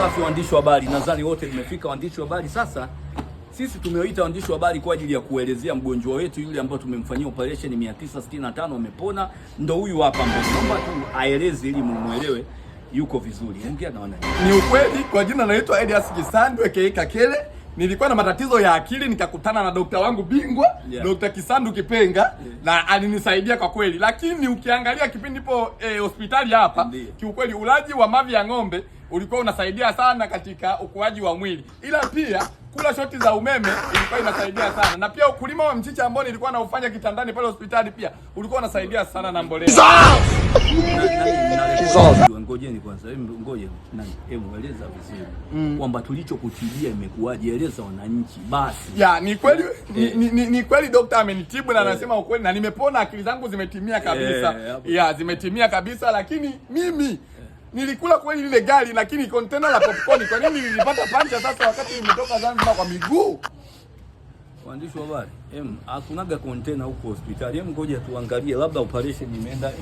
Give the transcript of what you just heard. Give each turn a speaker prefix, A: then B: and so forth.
A: Safi, waandishi wa habari, nadhani wote mmefika waandishi wa habari. Sasa sisi tumewaita waandishi wa habari kwa ajili ya kuelezea mgonjwa wetu yule ambaye tumemfanyia operation 965 amepona, ndo huyu hapa ambaye naomba tu aeleze ili mumuelewe yuko vizuri. Ongea na wananchi.
B: Ni ukweli, kwa jina naitwa Elias Kisandu aka Kakele. Nilikuwa na matatizo ya akili nikakutana na dokta wangu bingwa, Dr. Kisandu Kipenga, na alinisaidia kwa kweli. Lakini ukiangalia kipindi nipo hospitali hapa, kiukweli ulaji wa mavi ya ng'ombe ulikuwa unasaidia sana katika ukuaji wa mwili, ila pia kula shoti za umeme ilikuwa inasaidia sana, na pia ukulima wa mchicha ambao nilikuwa naufanya kitandani pale hospitali pia ulikuwa unasaidia sana na mbolea.
A: Ngojeni kwanza, ngoja nani, hebu eleza vizuri kwamba tulichokutibia imekuwaje, eleza wananchi basi.
B: Ya, ni kweli ni kweli dokta amenitibu na anasema ukweli na nimepona, akili zangu zimetimia kabisa. Ya, zimetimia kabisa, lakini mimi nilikula kweli lile gari, lakini container la popcorn, kwa nini nilipata pancha sasa wakati nimetoka Zanzibar kwa miguu?
A: Waandishi wa habari, hakunaga container huko hospitali. Ngoja tuangalie, labda operation imeenda.